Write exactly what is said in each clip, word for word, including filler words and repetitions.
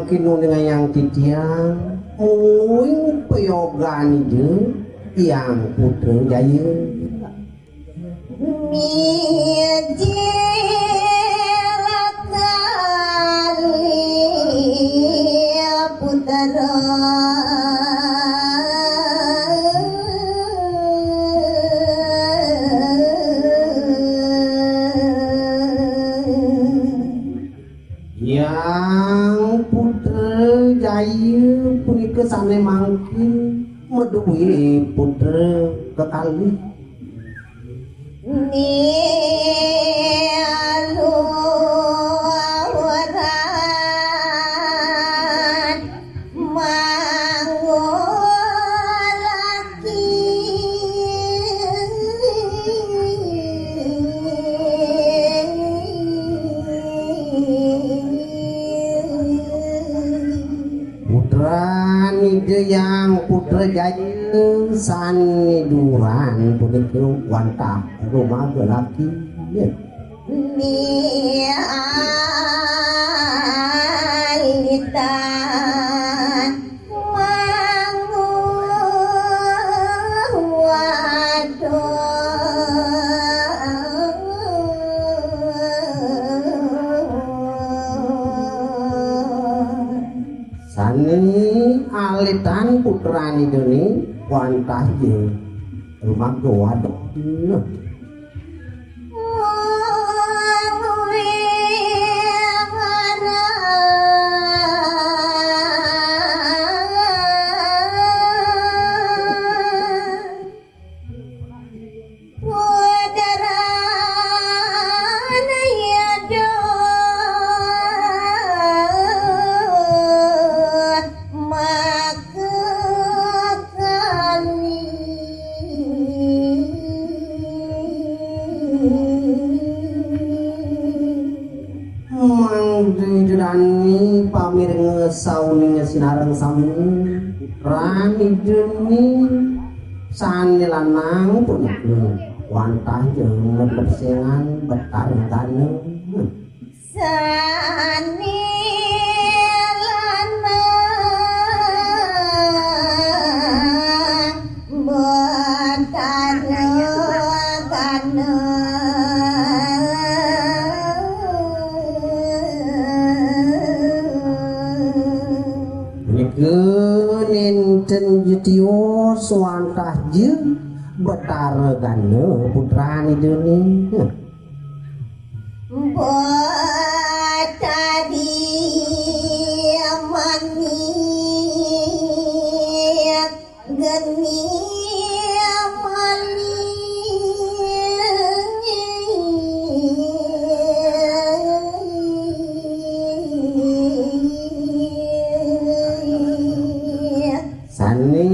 Kinuningayang titiang, mungguing payogan Ida Hyang Putra Jaya. Mijil kali putra. Hyang Putra Jaya punika sané mangkin madué putra kekalih. Ni aluran mangulaki. Putran Ida Hyang Putra Jaya sané duran punika wantah rumaga laki. Ni alitan mangu waduh. Sané alitan putran Idané wantah ja rumaga waduh. Nah. Mangda Ida dané pamirenga sauninga sinareng sami, putran Idané sané lanang punika wantah ja mapesengan Betara Gana. Sané lanang Betara Gana. Nika nénten ja tios wantah ja Betara Gana putran Idané. Betari manik geni manik. Sané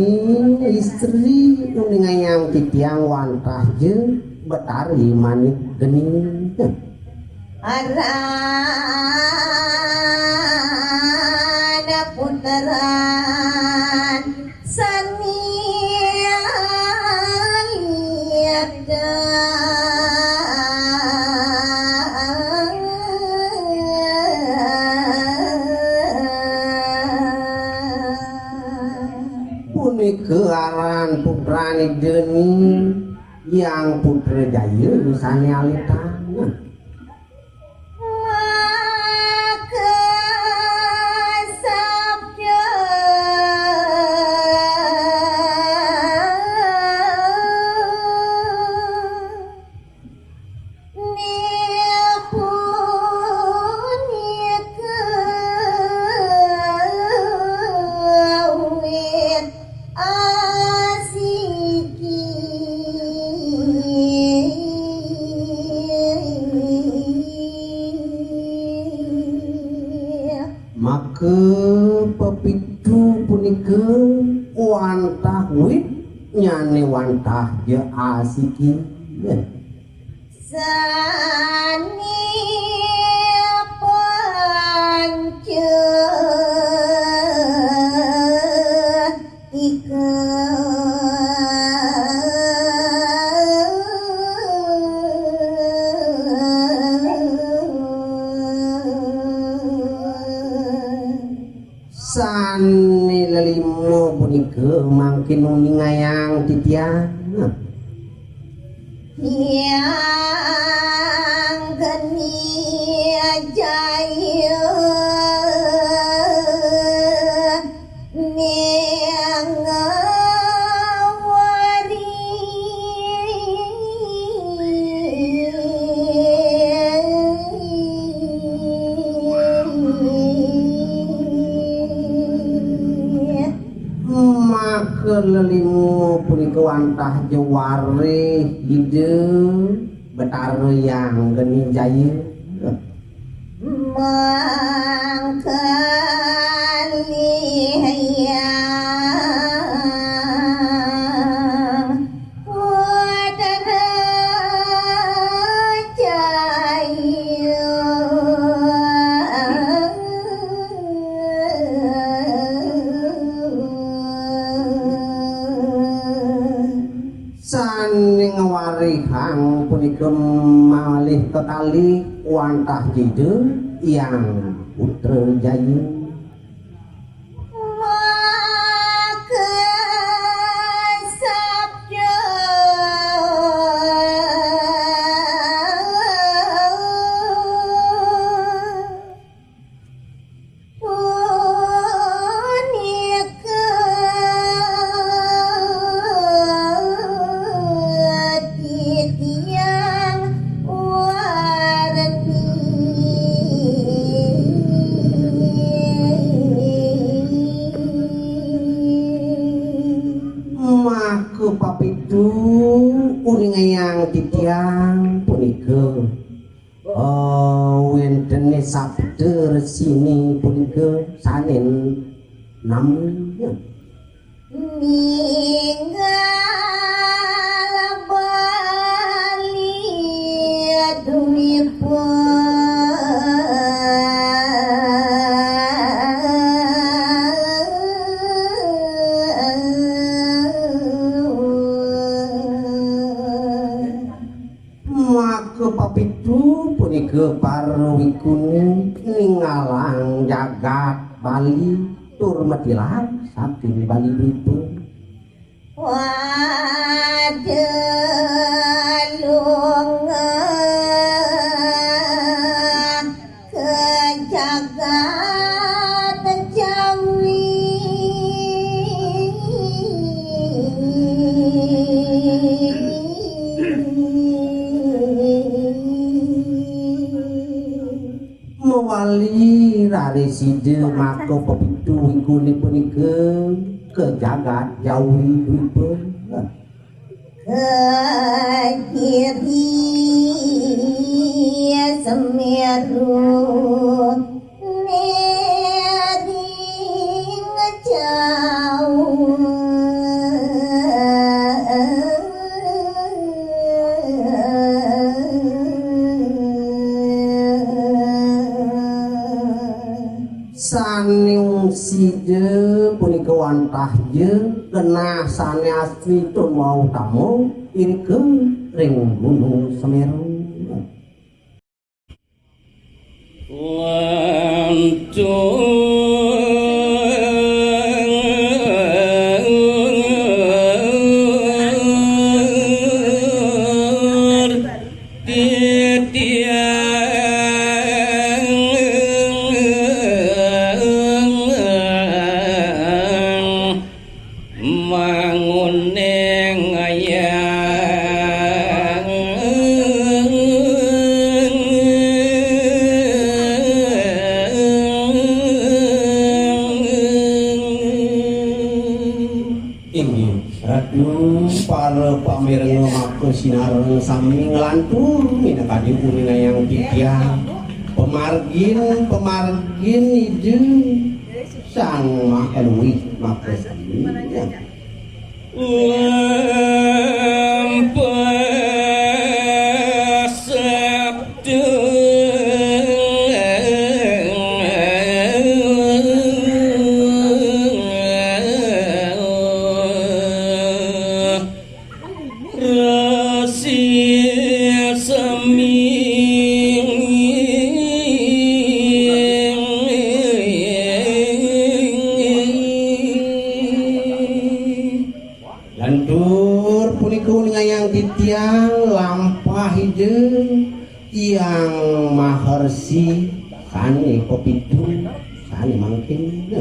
istri uningayang titiang wantah ja Betari manik geni. Arana putran saniata. Punika aran putran Idané Hyang Putra Jaya sané alitan. Maka sabda ni punika wit asiki. Maka pepitu punika wantah wit nyané wantah ja asiki. Sané panca ika. Ane lelima punika mangkin uningayang titiang. Hyang Geni Jaya Mengawari. Maka lelima punika wantah ja warih Ida Betara Hyang Geni Jaya. Mangkali Hyang Putrajaya. Sane ngwarihang punika malih kekalih wantah Ida Hyang Putrajaya. Maka sabda punika titiang warni. Maka papitu uningayang titiang punika, oh, wentene sapta resini punika sanen nami. Ningal Bali Dwipa. Maka papitu punika para wikuni ningalang jagat Bali tur matilar saking Bali Dwipa. Wada lunga ka jagat Jawi. Mawali raris sida maka pepitu wikuni punika ka jagat Jawi Dwipa. Ka giri Semeru nering jauh. Sane sida punika wantah ja genah sane asmitun wau tama irika ring Gunung Semeru. Lantur titiang manguning ayang. Inggih, Ratu, para pamireng maka sinareng sami nglantur minakadi uninayang titiang. Pamargin, pamargin Ida Sang Maha Luih maka sami. Lampah sabda. Rasi sami. Sang Maharsi sané pepitu, sané mangkin.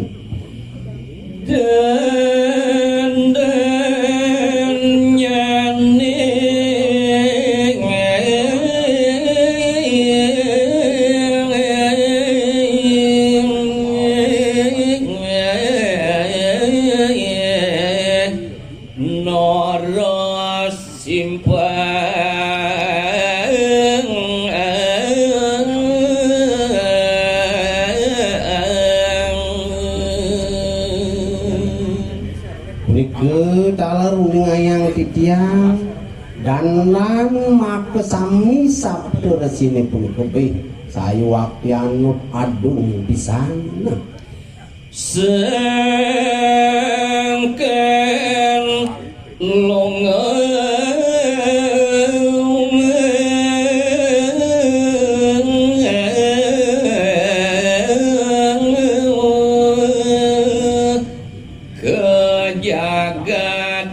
Nara simpang. Punika taler uningayang titiang, dandan makasami sabda resiné punika bih sayuwakti anut adung pisan. Sangkan longa. Ka jagat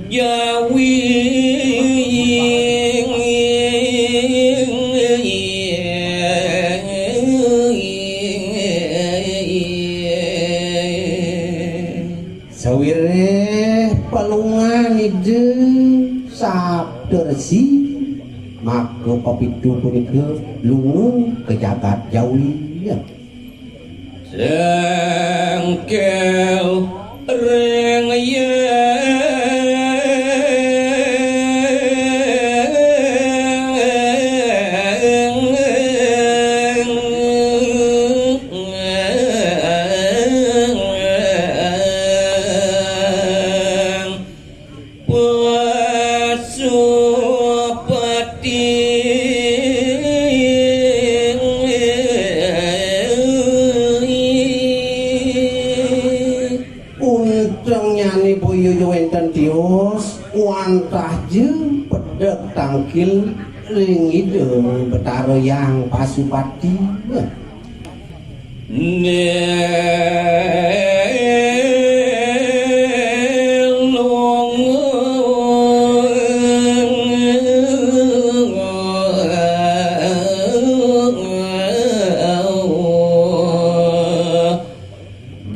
Jawi. Sawiréh palungan Ida Saptarsi, maka pepitu punika lunga ka jagat Jawi. Tengkil ring Pasupati. Untengnyané boya ja wénten tios, wantah ja pedek tangkil ring Ida Betara Hyang Pasupati.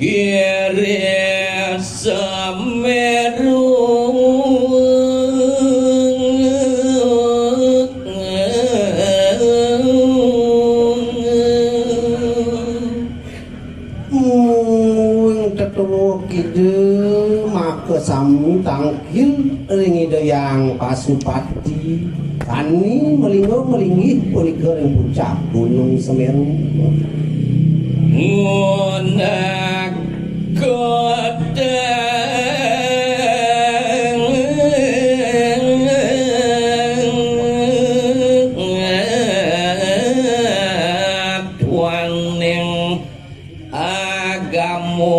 Giri Semeru. Mungguing tetuwuk Ida makasami tangkil ring Ida Hyang Pasupati. Kani malingga malinggih punika ring puncak Gunung Semeru. Ngunak kota. Tuaning agama.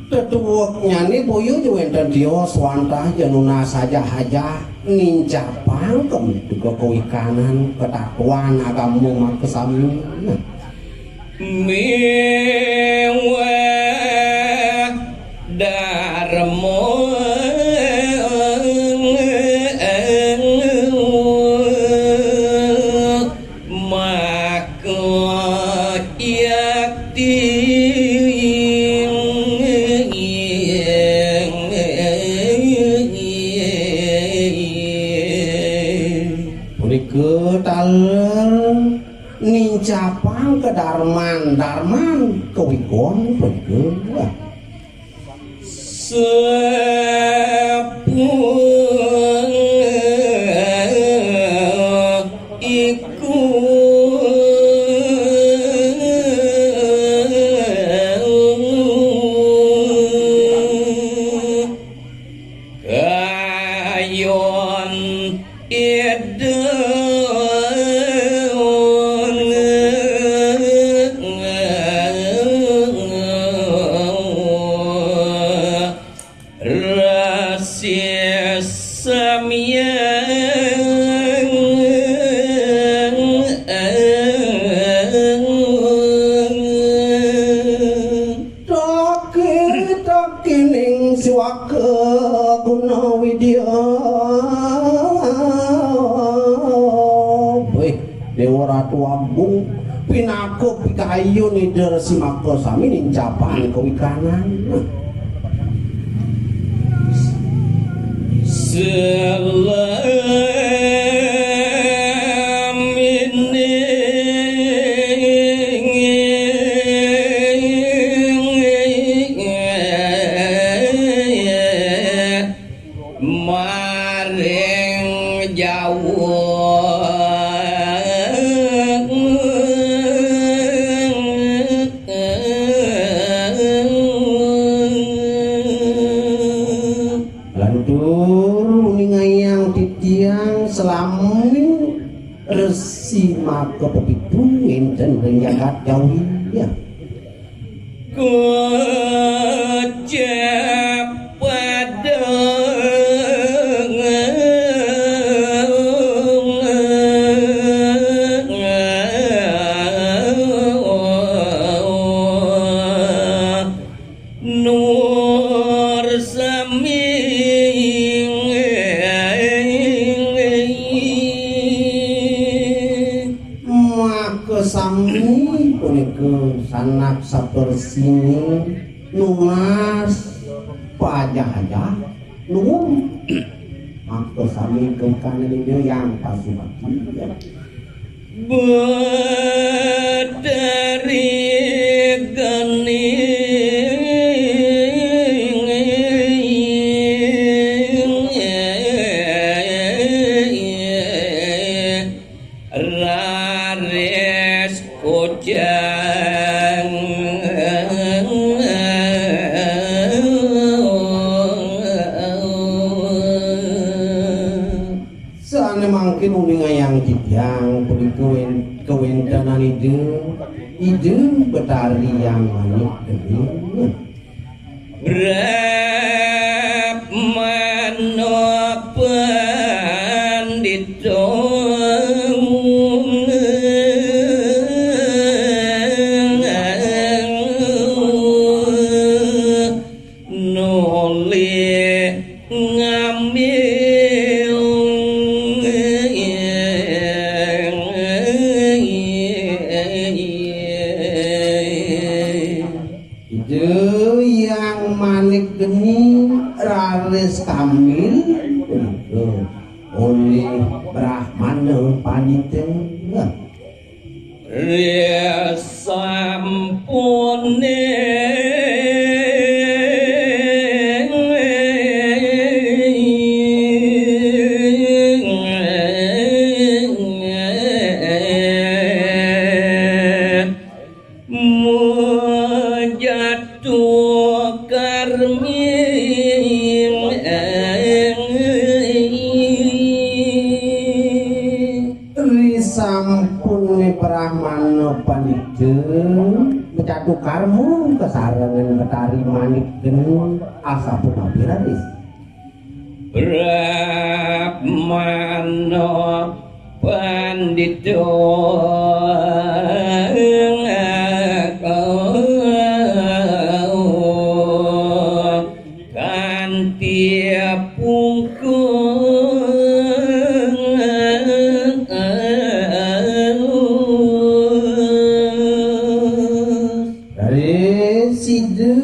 Tetuwuknyané boya ja wénten tios, wantah ja nunas ajah-ajah, nincapang ka, ka kawikanan, katatuan agama makasami. Miwah darma. Maka yakti. Punika taler nincapang kadarman, darman kawigawan punika. Sapunika kayon Ida. Siwaka guna widya. Wéh, Déwa Ratu Agung, pinaka pikayun Ida Resi Maka sami nincapang kawikanan. Selamining maring Jawa. Lantur uningayang titiang selami Resi Maka pepitu wénten ring jagat Jawi. Ya. Kocap padang nur sami. Maka sami punika sanak sapersini nunas pajah-ajah nuwun. Maka sami kengkana Ida Hyang Pasupati. Betari Geni raris kocang. Sané mangkin uningayang titiang punika wén-, kawéntenan Ida, Ida Betari Hyang Manik Geni. Brahmana Pandita nolih ngambil. Ida Hyang Manik Geni raris kambil punika olih Brahmana Pandita. Risampuning Mujatu karmi. Risampuné Brahmana Pandita mujatu karma kasarengan Betari Manik Geni asapunapi raris. Brahmana Pandita kanti pungkus. Dari sida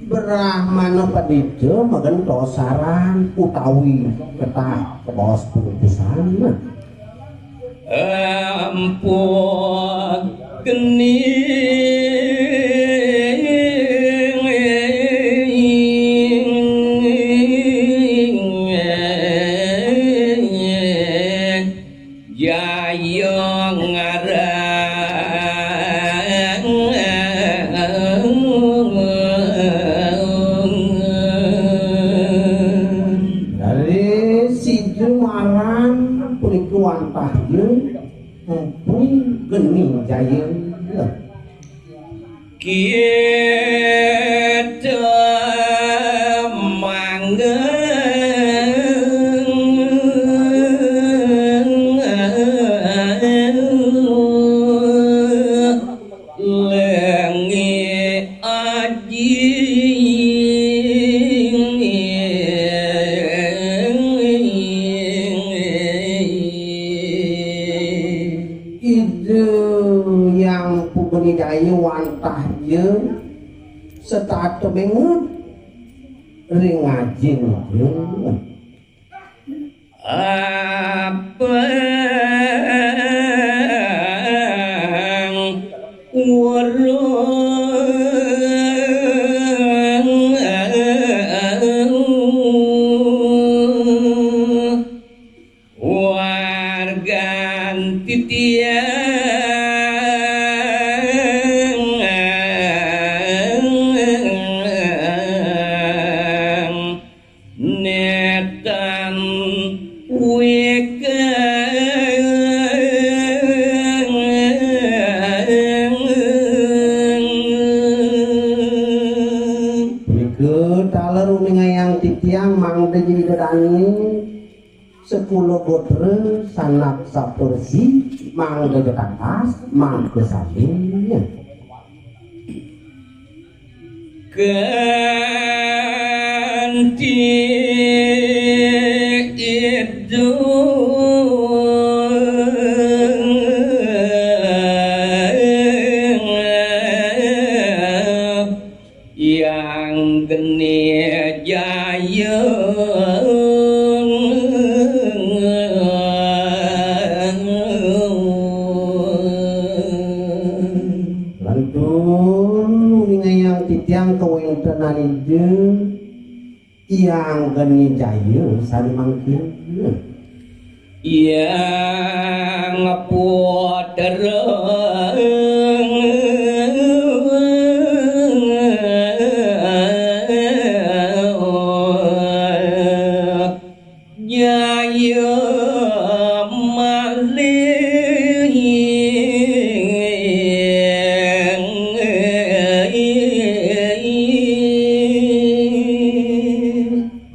Brahmana Pandita magentosaran utawi ketah kabaos pungkusan. Ampun geni. Jaya ngarang. Dari sida marang punika wantah ya, Empu Geni Jaya. Kita mangga lengi aji. Ayo wantah ja setata mengut ring ngajin ja. Abang urung wargan titiang netan wikeng. Nika taler uningayang titiang mangda jadi dani sekula gotra sanak sapersi mangda ja tatas mangda sanding. Kanti idup yang geni jaya. Lantun ningayang titiang kawentenan Ida Hyang Geni Jaya sane mangkin. Hyang Putra Jaya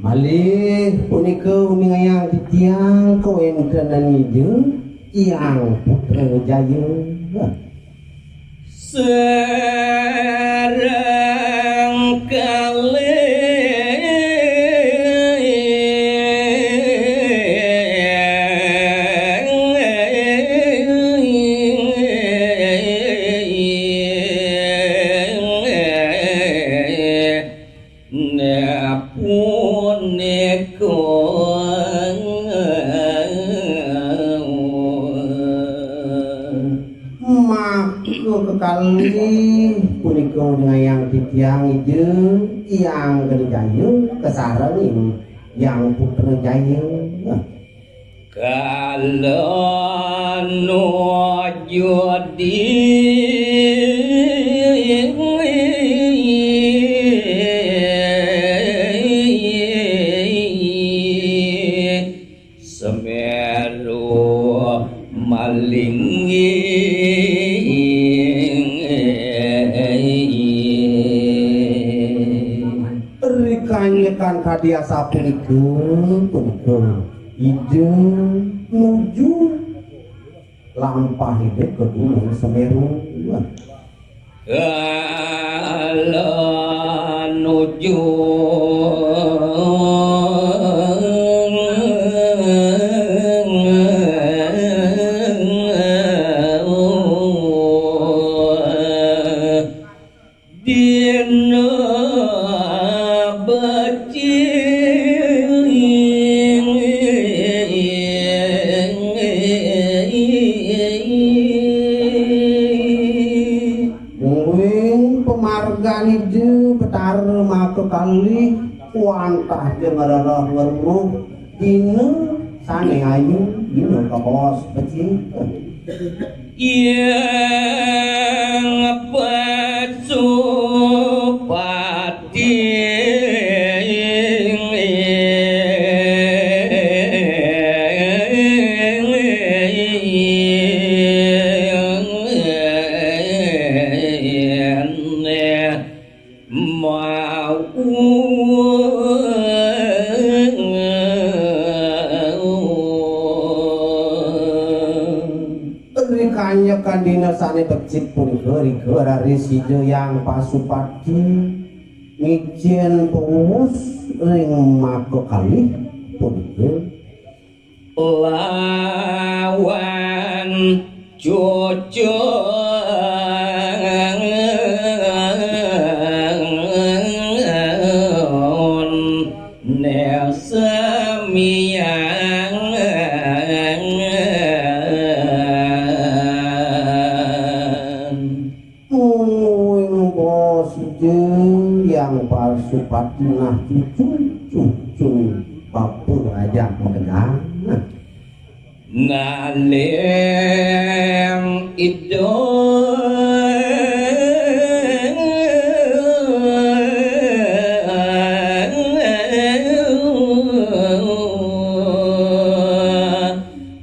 malih. Malih punika uningayang titiang kawentenan Ida Hyang Putra Jaya. Sareng kalih Nah, punika maka kekalih punika ngayang titiang Ida Hyang Geni Jaya kasarengin Hyang Putra Jaya. Kala nuju di Semeru malinggih. Rikanyekan kadi asapunika, punika Ida nuju lampah Ida ka Gunung Semeru. Kala nuju dina becik. Mungguing pamargan Ida Betara maka kalih wantah ja ngrereh ngruruh dina sane ayu, dina kabaos becik. Yang Pasupati. Mau. Rikanyekan dina sane becik punika, rika raris Ida Hyang Pasupati ngicen pauwus ring maka kalih punika. Lawan cucung Patinah cucun, cucun bapa ajak makejang. Nah. Naleng idup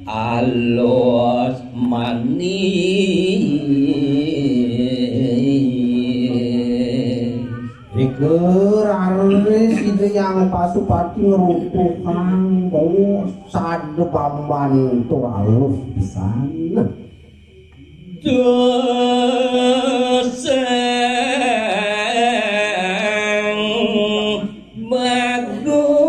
alus manis. Rika raris Ida Hyang Pasupati ngruntuhang, oh, sada pambantu alus pisan. Dosang bagus.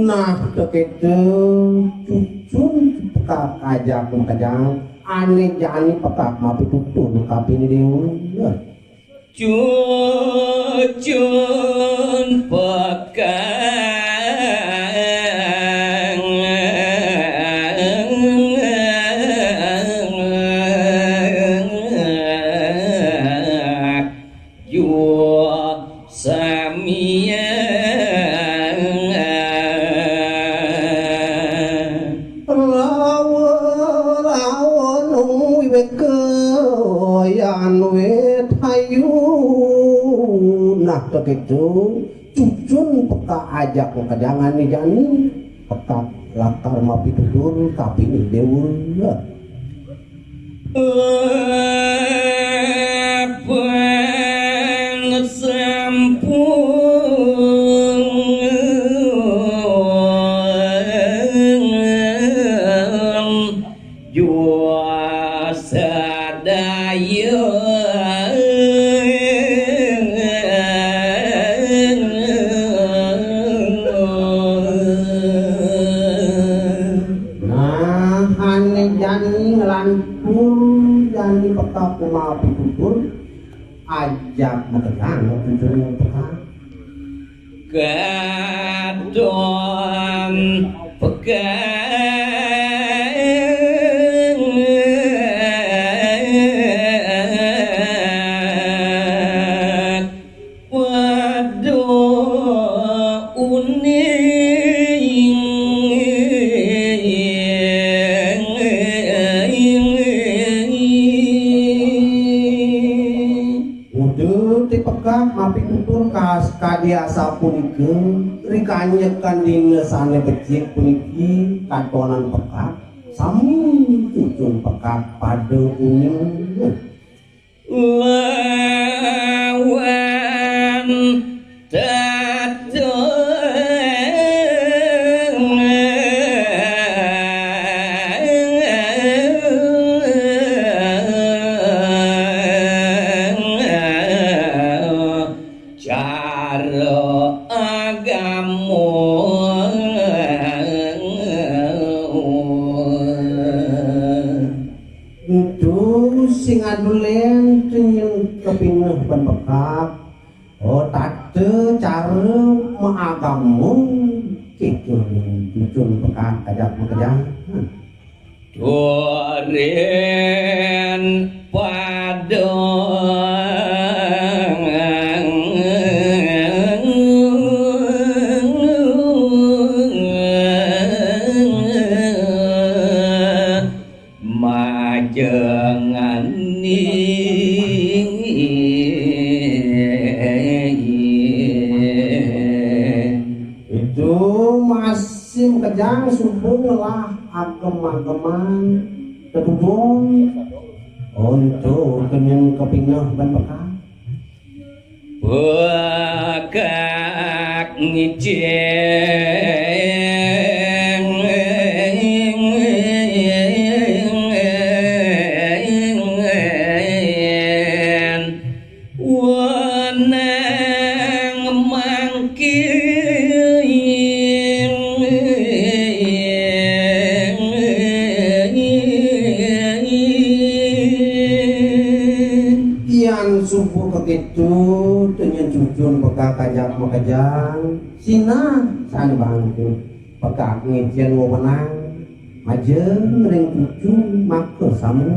Nah, teu kéto cucun pekak ajak makejang, ané jani pekak mapitutur ka bini déwa. Cucun pekak jua samian. Lawa-lawa nung wiwéka yan wit hayu. Nah, teu kéto cucun pekak ajak makejang ané jani pekak lakar mapitutur ka bini déwa. Abang sampun jua sadaya. Nah, ané jani nglantur, jani pekak mapitutur, ajak makejang cucun pekak. Kadon pekak pada uning. Uduh ti pekak mapitutur kas-, kadi asapunika, rikanyekan dina sané becik puniki katonan pekak, sami cucun pekak pada uning. Lawan dateng cara agama. Ento sing adulén teu nyén kapineh ban pekak, oh, tata cara maagama, kéto cucun pekak ajak makejang. Turin pada majengani. Ento masih makejang suba ngelah agem-ageman tetubung. Ento kenyang kapineh ban pekak. Pekak ngicén wenang mangkin. Yan suba kakéto, teu nyén cucun pekak ajak makejang, sinah sané bangku pekak ngicén wewenang. Majeng ring cucu maka sami.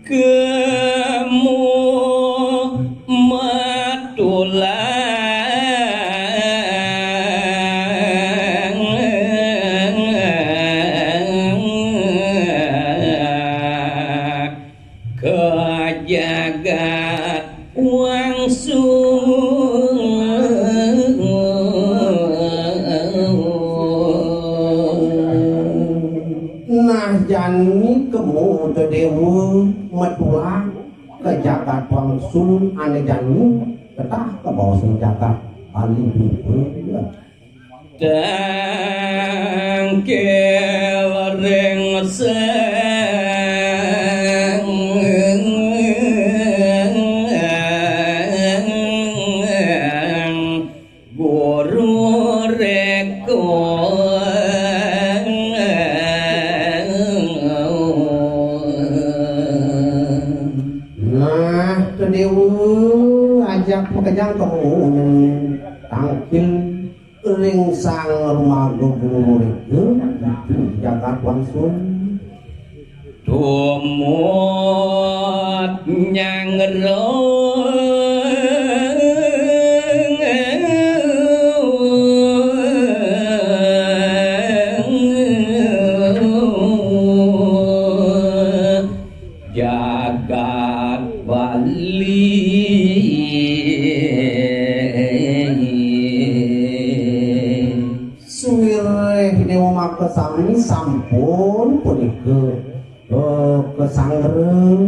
Kemu matulang ka jagat wangsul. Nah, jani kemu Déwa matulang ka jagat wangsul ané jani ketah kabaos ring jagat Bali Bubur. Tangkil ring sang guru reko. Nah, to Déwa ajak makejang kemu tangkil ring sang rumaga guru reka, ditu jagat wangsul. Tumut nyanggra jagat Bali. Suwiréh Déwa makasami sampun punika, eh, kasanggra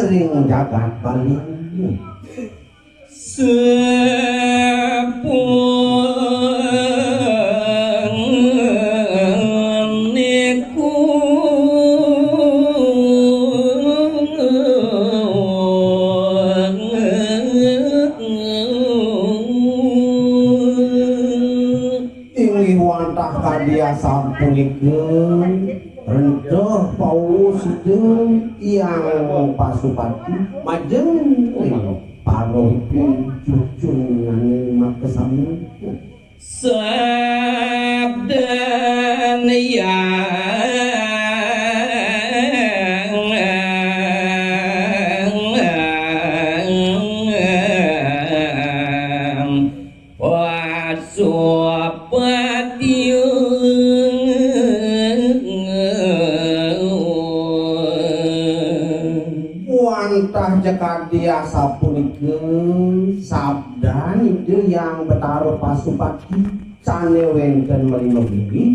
ring jagat Bali. Sapunika inggih wantah kadi asapunika, rentah paulus Ida Hyang Pasupati majeng ring para cucungané makasami. Sabdan Hyang Pasupati. Wantah jakadi asapunika sabdan Ida Hyang Betara Pasupati sané wénten malima biwih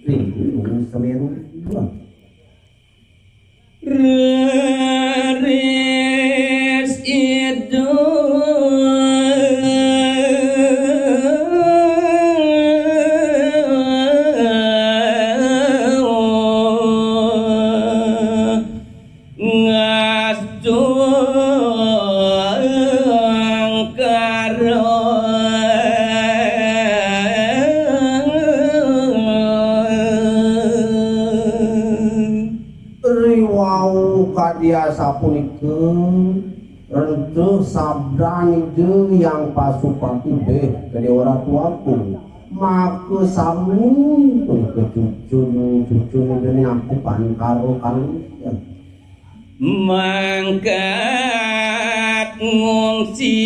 ring Gunung Semeru. Raris Ida ngastungkara. Riwau kadi asapunika, rentah sabdan Ida Hyang Pasupati, béh Déwa Ratu Agung, makasami punika cucun, cucun Ida Hyang Pangkara kalih. Mangkat ngungsi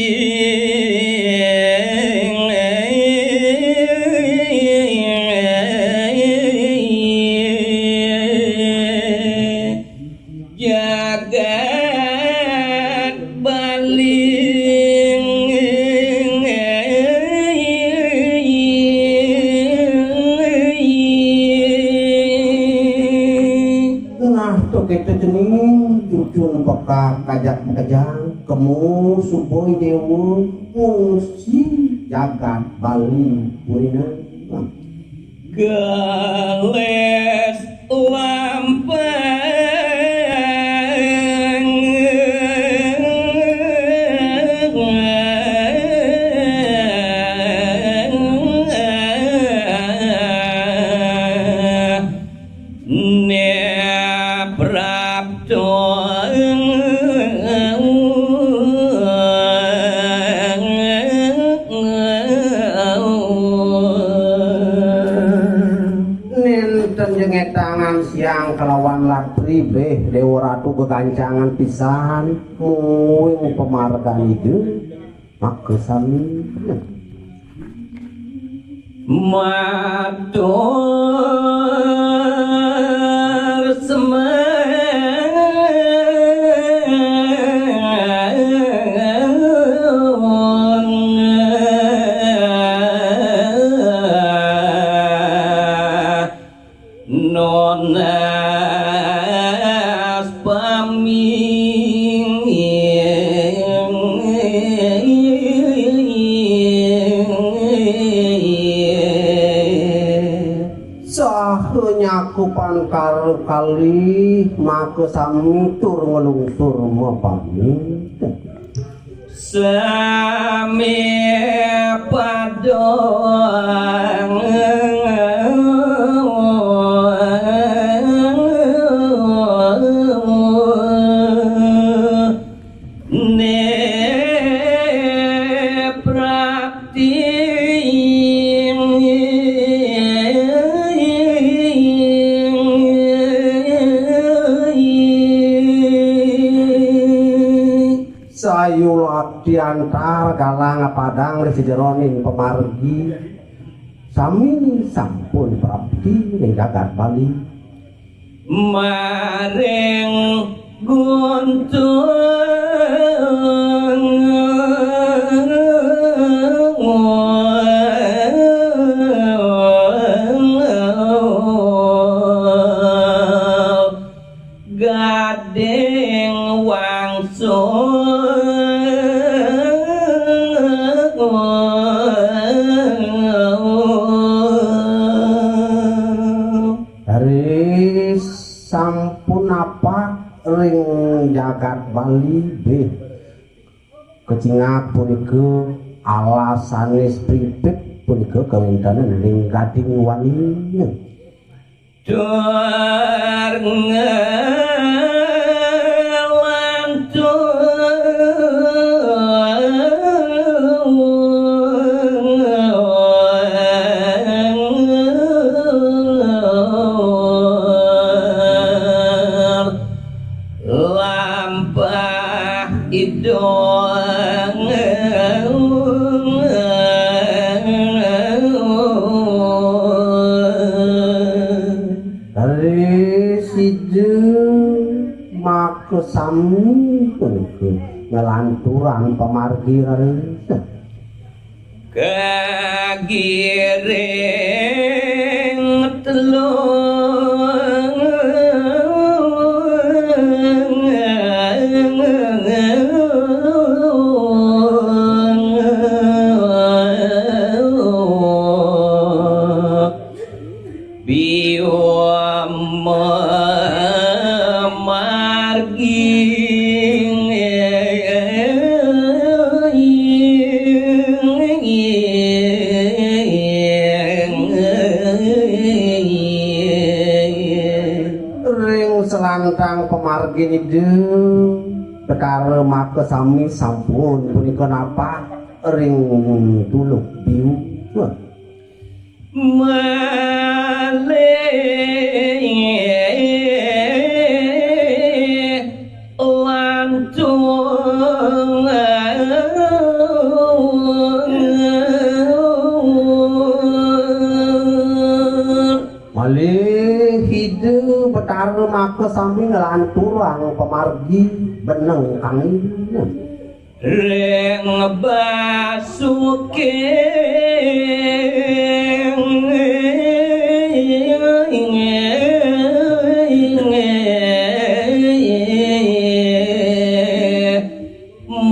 jagat Bali. Nah, to kéto cening, cucun pekak ajak makejang, kemu suba Déwa ngungsi jagat Bali purina. Gelis lampang neprapto. Nénten jengetangan Pribeh Déwa Ratu gegancangan pisan mung ing pamargan Ida, maka sami matur sembah. Nunas paminggi. Saha nyakupan karo kalih, maka sami tur nglungsur mapamit. Sami padha neprapti. Sayuwakti antar galang padang ring sajeroning pamargi, sami sampun prapti ring jagat Bali. Maring Guntung Gading Wangsul. Raris sampun napak ring jagat Bali, bih. Kecingak punika alas sané pripit punika kawéntenan ring Gading Waning. Tur ngelantur lampah idong. Raris sida makasami punika nglanturang pamargi raris. Kagiring telung. Biwa mamargi. Ring selantang pamargin Ida, Betara makasami sampun punika napak ring Tuluk Biu. Malih lantung. Malih Ida Betara makasami nglanturang pamargi beneng kangin. Ring basuking.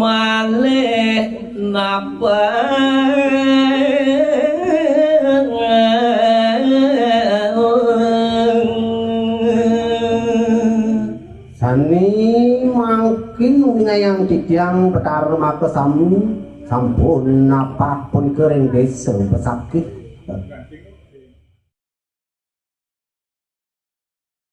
Malih napa. Sane mangkin uningayang titiang Betara makasami sampun napak punika ring desa Besakih.